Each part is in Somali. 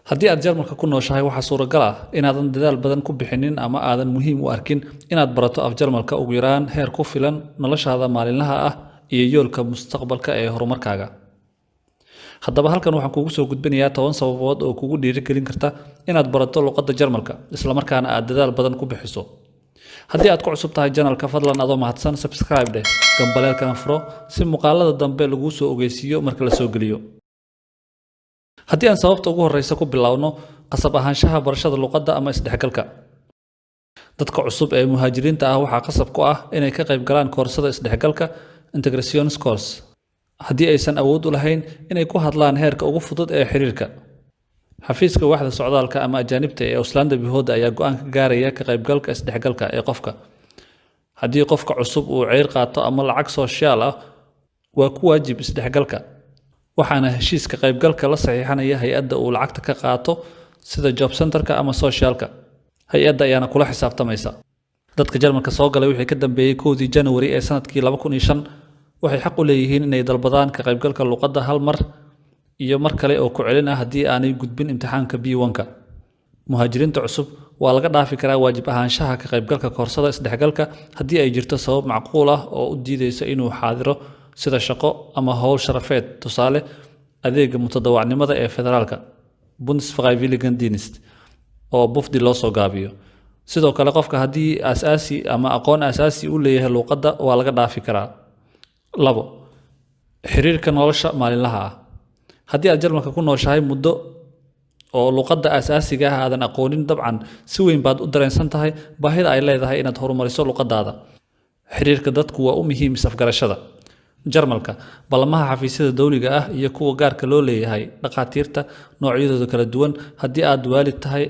Haddii aad Jarmalka ku nooshahay, waxaa suuragal ah inaadan dadaal badan ku bixinin ama aadan muhiim u arkin inaad barato af Jarmalka ugu yaraan heer ku filan noloshaada maalinlaha ah iyo yoolka mustaqbalka ee horumarkaaga. Haddaba halkan waxaan kuugu soo gudbinayaa 10 sababood oo kugu dhiirigelin karta inaad barato luqadda Jarmalka, islamarkaana aad dadaal badan ku bixiso. Haddii aad ku cusub tahay channelka, fadlan adoo mahadsan subscribe dheh, gambaleelkana furo si muuqaalada dambe laguu soo ogeysiiyo marka la soo geliyo. Haddii aan sababta ugu horreysa ku bilowno, qasab ahaanshaha barashada luqadda ama isdhexgalka. Dadka cusub ee muhaajiriinta ah waxaa qasab ku ah inay ka qayb galaan koorsada isdhexgalka, Integrationskurs, haddii aysan awood u lahayn inay ku hadlaan heerka ugu fudud ee xiriirka. Xafiiska waaxda socdaalka ama ajaanibta ee Ausländerbehörde ayaa go'aan ka gaaraya ka qaybgalka isdhexgalka ee qofka. Haddii qofka cusub uu ceyr qaato ama lacag sooshaal ah, waa ku waajib isdhexgalka, waxaana heshiiska qaybgalka la saxiixanaya hay'adda uu lacagta ka qaato, sida Jobcenterka ama Sozialka. Hay'adda ayaana kula xisaabtamaysa. Dadka Jarmalka soo galay wixii ka dambeeyey 1-dii January ee sanadkii 2005 waxay xaq u leeyihiin inay dalbadaan ka qaybgalka luqadda hal mar iyo mar kale oo ku celin ah haddii aanay gudbin imtixaanka B1-ka. Muhaajiriinta cusub waa laga dhaafi karaa waajib ahaanshaha ka qaybgalka koorsada isdhexgalka haddii ay jirto sabab macquul ah oo u diideysa inuu xaadiro, sida shaqo ama howl sharafeed, tusaale adeegga mutadawacnimada ee federaalka, Bundesfreiwilligendienst, oo BuFD loo soo gaabiyo. Sidoo kale, qofka haddii aasaasi ama aqoon aasaasi u leeyahay luqadda, waa laga dhaafi karaa. 2, xiriirka nolosha maalinlaha ah. Haddii aad Jarmalka ku nooshahay muddo oo luqadda aasaasiga ah aadan aqoonin, dabcan si weyn baad u dareensan tahay baahida ay leedahay inaad horumariso luqaddaada. Xiriirka dadku waa u muhiim is-afgarashada. Jarmalka, ballamaha xafiisyada dowliga ah iyo kuwa gaarka loo leeyahay, dhakhaatiirta noocyadooda kala duwan, haddii aad waalid tahay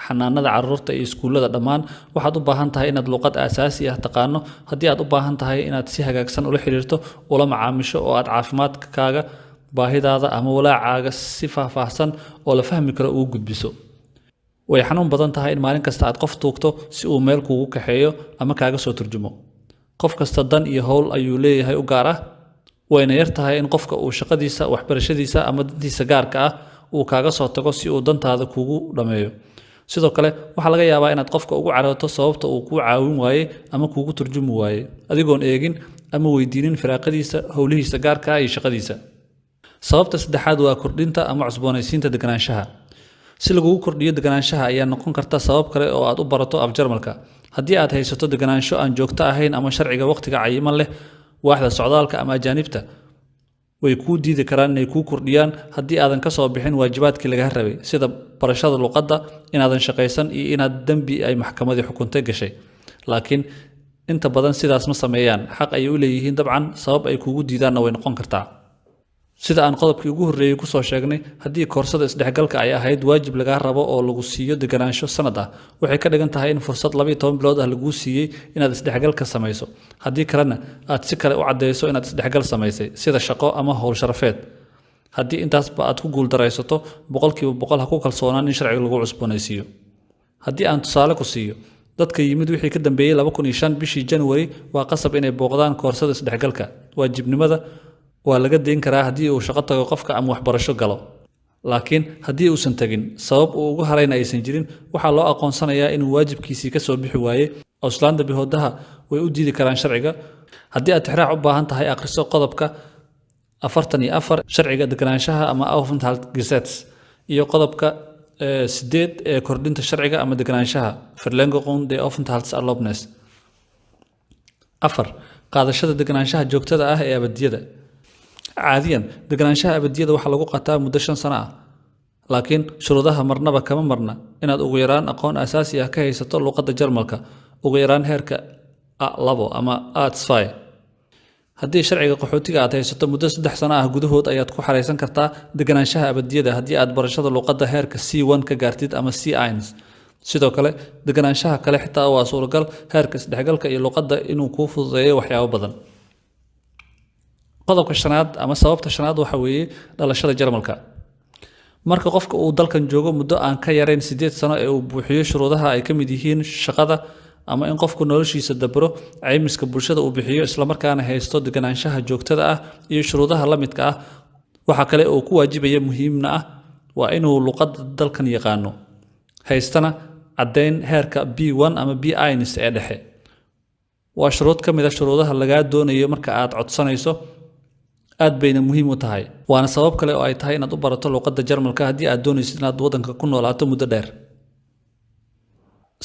xanaanada carruurta iyo iskuullada, dhammaan waxaad u baahan tahay inaad luqad aasaasi ah taqaano haddii aad u baahan tahay inaad si hagaagsan ula xiriirto, ula macaamisho oo aad caafimaadkaaga, baahidaada ama walaacaaga si faahfaahsan oo la fahmi karo ugu gudbiso. Way xanuun badan tahay in maalin kasta aad qof tuugto si uu meel kuugu kaxeeyo ama kaaga soo turjumo. Qof kasta dan iyo howl ayuu leeyahay u gaar ah, wayna yar tahay in qofka uu shaqadiisa, waxbarashadiisa ama dantiisa gaarka ah uu kaaga soo tago si uu dantaada kuugu dhammeeyo. Sidoo kale, waxaa laga yaabaa inaad qofka ugu carooto sababta uu kuu caawin waayey ama kuugu turjumi waayey, adigoon eegin ama weydiinin firaaqadiisa, howlihiisa gaarka ah iyo shaqadiisa. Sababta saddexaad waa kordhinta ama cusboonaysiinta deganaanshaha. Si lagugu kordhiyo deganaanshaha ayaa noqon karta sabab kale oo aad u barato af Jarmalka. Haddii aad haysato deganaansho aan joogto ahayn ama sharciga waqtiga cayiman leh, waaxda socdaalka ama ajaanibta way kuu diidi karaan inay kuu kordhiyaan haddii aadan ka soo bixin waajibaadkii lagaa rabay, sida barashada luqadda, inaadan shaqaysan iyo inaad dembi ay maxkamadii xukuntay gashay. Laakiin inta badan sidaas ma sameeyaan. Xaq ayay u leeyihiin dabcan, sabab ay kuugu diidaanna way noqon kartaa. Sida aan qodobkii ugu horreeyey kusoo sheegnay, haddii koorsada isdhexgalka ay ahayd waajib lagaa rabo oo lagu siiyo deganaansho sanad ah, waxay ka dhigan tahay in fursad 12 bilood ah laguu siiyey inaad isdhexgalka samayso. Haddii kalena aad si kale u caddeyso inaad isdhexgal samaysay, sida shaqo ama howl sharafeed. Haddii intaasba aad ku guuldaraysato, 100% ha ku kalsoonaan in sharciga lagu cusboonaysiiyo. Haddii aan tusaale ku siiyo, dadka yimid wixii ka dambeeyey 2005 bishii January waa qasab inay booqdaan koorsada isdhexgalka. Waajibnimada waa laga dayn karaa haddii uu shaqo tago qofka ama waxbarasho galo, laakiin haddii uusan tegin, sabab uu uga harayna aysan jirin, waxaa loo aqoonsanayaa inuu waajibkiisii ka soo bixi waayey. Ausländerbehördeha way u diidi karaan sharciga. Haddii aad tixraac u baahan tahay, akhriso qodobka 44 sharciga deganaanshaha ama Aufenthaltsgesetz iyo qodobka 8 ee kordhinta sharciga ama deganaanshaha, Verlängerung der Aufenthaltserlaubnis. 4, qaadashada deganaanshaha joogtada ah ee abadiyada. Caadiyan deganaanshaha abadiyada waxaa lagu qataa muddo 5 sano ah, laakiin shuruudaha marnaba kama marna inaad ugu yaraan aqoon asaasi ah ka haysato luqadda Jarmalka, ugu yaraan heerka A2 ama A2. Haddii sharciga qaxootiga aad haysato muddo 3 sano ah gudahood ayaad ku xareysan kartaa deganaanshaha abadiyada haddii aad barashada luqadda heerka C1 ka gaartid ama C1. Sidoo kale, deganaanshaha kale xitaa waa suuragal heerka isdhexgalka iyo luqadda inuu kuu fududeeyo waxyaabo badan. Qodobka shanaad ama sababta shanaad waxa weeye dhalashada Jarmalka. Marka qofka uu dalkan joogo muddo aan ka yarayn 8 sano ee uu buuxiyo shuruudaha ay ka mid yihiin shaqada ama in qofku noloshiisa dabro, caymiska bulshada uu bixiyo, islamarkaana haysto deganaanshaha joogtada ah iyo shuruudaha la midka ah, waxaa kale oo ku waajibaya, muhiimna ah, Waa inuu luqadda dalkan yaqaano, haystana caddayn heerka B1 ama B1 ee dhexe. Waa shuruud ka mid ah shuruudaha lagaa doonayo marka aad codsanayso, aad bayna muhiim u tahay. Waana sabab kale oo ay tahay inaad u barato luqadda Jarmalka haddii aad doonaysid inaad waddanka ku noolaato muddo dheer.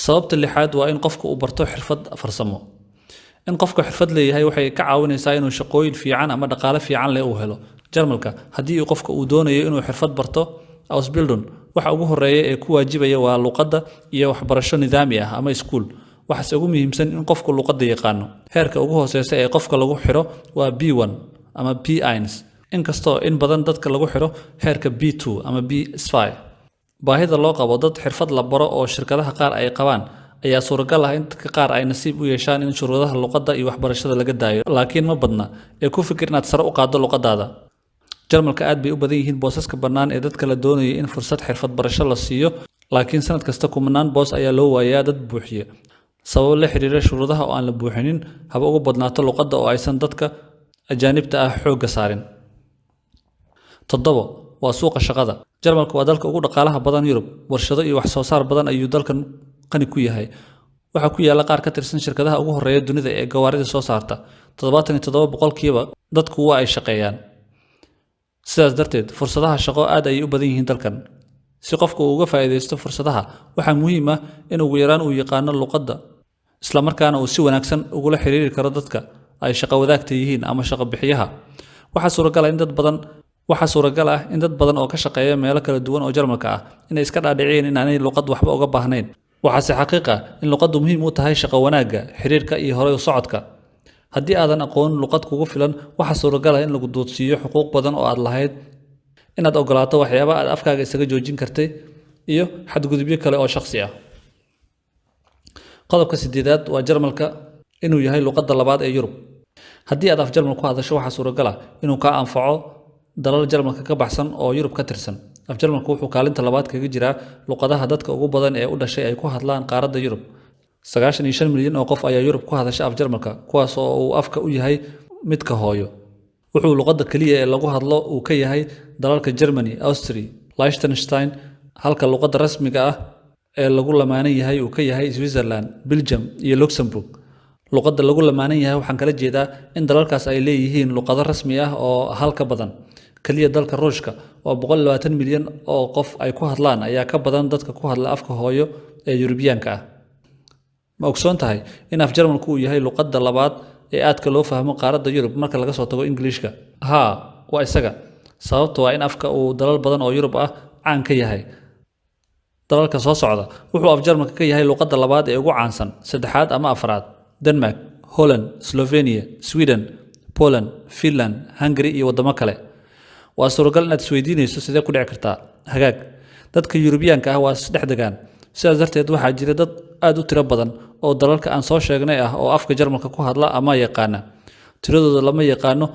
Sababta lixaad waa in qofku uu barto xirfad farsamo. In qofku xirfad leeyahay waxay ka caawinaysaa inuu shaqooyin fiican ama dhaqaale fiican leh uu helo Jarmalka. Haddii qofka uu doonayo inuu xirfad barto, Ausbildung, waxa ugu horeeya ee ku waajibaya waa luqadda iyo waxbarasho nidaami ah ama iskuul. Waxaase ugu muhiimsan in qofku luqadda yaqaano. Heerka ugu hooseysa ee qofka lagu xiro waa B1 ama B1, inkastoo in badan dadka lagu xiro heerka B2 ama B2. Baahida loo qabo dad xirfad la baro oo shirkadaha qaar ay qabaan ayaa suuragal ah in dadka qaar ay nasiib u yeeshaan in shuruudaha luqadda iyo waxbarashada laga daayo, laakiin ma badna. Ee ku fikir inaad sare u qaaddo luqadaada Jarmalka. Aad bay u badan yihiin boosaska bannaan ee dadka la doonayo in fursad xirfad barasho la siiyo, laakiin sanad kasta kumanaan boos ayaa loo waayaa dad buuxiya sababo la xiriira shuruudaha oo aan la buuxinin, haba ugu badnaato luqadda oo aysan dadka ajaanibta ah xoogga saarin. Toddobo waa suuqa shaqada. Jarmalka waa dalka ugu dhaqaalaha badan Yurub. Warshado iyo wax soo saar badan ayuu dalkan qani ku yahay. Waxaa ku yaalla qaar ka tirsan shirkadaha ugu horreeya dunida ee gawaarida soo saarta. 77% dadku waa ay shaqeeyaan. Sidaas darteed, fursadaha shaqo aad ayay u badan yihiin dalkan. Si qofku uu uga faa'iidaysto fursadaha, waxaa muhiim ah in ugu yaraan uu yaqaano luqadda, isla markaana uu si wanaagsan ugula xiriiri karo dadka ay shaqo wadaagta yihiin ama shaqo bixiyaha. Waxaa suuragal ah in dad badan oo ka shaqeeya meelo kala duwan oo Jarmalka ah inay iska dhaadhiciyeen in aanay luqad waxba uga baahnayn. Waxaase xaqiiq ah in luqaddu muhiim u tahay shaqo wanaagga, xiriirka iyo horay u socodka. Haddii aadan aqoon luqad kugu filan, waxaa suuragal ah in lagu duudsiiyo xuquuq badan oo aad lahayd, inaad ogolaato waxyaaba aad afkaaga isaga joojin kartay, iyo xadgudubyo kale oo shakhsi ah. Qodobka sideedaad waa Jarmalka inuu yahay luqadda labaad ee Yurub. Haddii aad af Jarmal ku hadasho, waxaa suuragal ah inuu kaa anfaco dalal Jarmalka ka baxsan oo Yurub ka tirsan. Af Jarmalku wuxuu kaalinta labaad kaga jiraa luqadaha dadka ugu badan ee u dhashay ay ku hadlaan qaaradda Yurub. 95 milyan oo qof ayaa Yurub ku hadasha af Jarmalka, kuwaas oo uu afka u yahay midka hooyo. Wuxuu luqadda keliya ee lagu hadlo uu ka yahay dalalka Germany, Austria, Liechtenstein, halka luqadda rasmiga ah ee lagu lamaanan yahay uu ka yahay Switzerland, Belgium iyo Luxembourg. Luqadda lagu lamaanan yahay waxaan kala jeedaa in dalalkaas ay leeyihiin luqado rasmi ah oo hal ka badan. Keliya dalka Ruushka oo 120 milyan oo qof ay ku hadlaan ayaa ka badan dadka ku hadla afka hooyo ee Yurubiyaanka ah. Ma ogsoon tahay in af Jarmalku uu yahay luqadda labaad ee aadka loo fahmo qaaradda Yurub marka laga soo tago Ingiliishka? Haa, waa isaga. Sababta waa in afka uu dalal badan oo Yurub ah caan ka yahay. Dalalka soo socda wuxuu af Jarmalka ka yahay luqadda labaad ee ugu caansan, saddexaad ama afraad: Denmark, Holland, Slovenia, Sweden, Poland, Finland, Hungary iyo waddamo kale. Waa suuragal inaad isweydiinayso, sidee ku dhici kartaa? Hagaag, dadka Yurubiyaanka ah waa isdhex degaan. Sidaas darteed, waxaa jira dad aad u tiro badan oo dalalka aan soo sheegnay ah oo afka Jarmalka ku hadla ama yaqaana. Tiradooda lama yaqaano,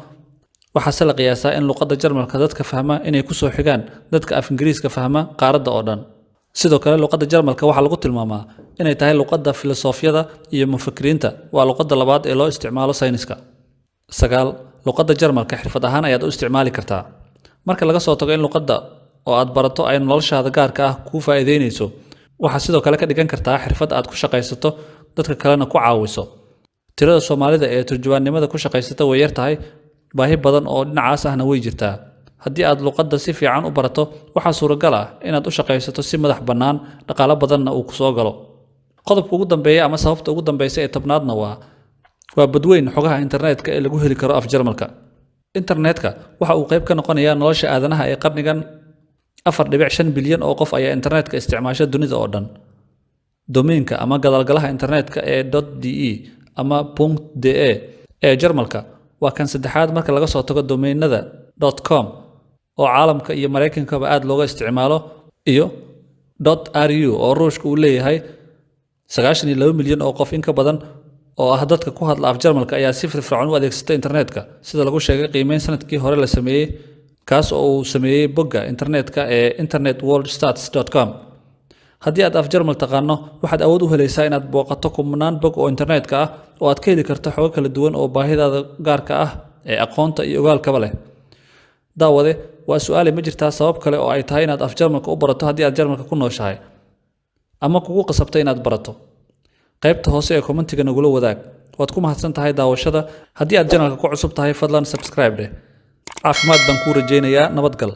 waxaase la qiyaasaa in luqadda Jarmalka dadka fahma inay kusoo xigaan dadka af Ingiriiska fahma qaaradda oo dhan. Sidoo kale, luqadda Jarmalka waxaa lagu tilmaamaa inay tahay luqadda filosofyada iyo mufakiriinta. Waa luqadda labaad ee loo isticmaalo sayniska. Sagaal, luqadda Jarmalka xirfad ahaan ayaad u isticmaali kartaa. Marka laga soo tago in luqadda oo aad barato ay noloshaada gaarka ah kuu faa'iideynayso, waxaad sidoo kale ka dhigan kartaa xirfad aad ku shaqaysato, dadka kalena ku caawiso. Tirada Soomaalida ee turjubaannimada ku shaqaysata way yar tahay, baahi badan oo dhinacaas ahna way jirtaa. Haddii aad luqadda si fiican u barato, waxaa suuragal ah inaad u shaqaysato si madax bannaan, dhaqaalo badanna uu kusoo galo. Qodobka ugu dambeeya ama sababta ugu dambeysa ee 10aadna waa badweyn xogaha internetka ee lagu heli karo af Jarmalka. Internetka waxa uu qayb ka noqonayaa nolosha aadanaha ee qarnigan. 4.5 bilyan oo qof ayaa internetka isticmaasha dunida oo dhan. Domainka ama gadaalgalaha internetka ee .de ama .de ee Jarmalka waa kan saddexaad marka laga soo tago domainada .com oo caalamka iyo Maraykankaba aad looga isticmaalo iyo .ru oo Ruushka uu leeyahay. 92 milyan oo qof in ka badan oo ah dadka ku hadla af Jarmalka ayaa si firfircoon u adeegsata internetka, sida lagu sheegay qiimeyn sanadkii hore la sameeyey, kaas oo uu sameeyey bogga internetka ee internetworldstats.com. Haddii aad af Jarmal taqaano, waxaad awood u helaysaa inaad booqato kumanaan bog oo internetka ah oo aad ka heli karto xogo kala duwan oo baahidaada gaarka ah ee aqoonta iyo ogaalkaba leh. Daawade. Waa su'aale, ma jirtaa sabab kale oo ay tahay inaad af Jarmalka u barato haddii aad Jarmalka ku nooshahay, ama kugu qasabtay inaad barato? Qaybta hoose ee commentiga nagula wadaag. Waad ku mahadsan tahay daawashada. Haddii aad channelka ku cusub tahay, fadlan subscribe dheh. Caafimaad baan kuu rajaynayaa. Nabadgal.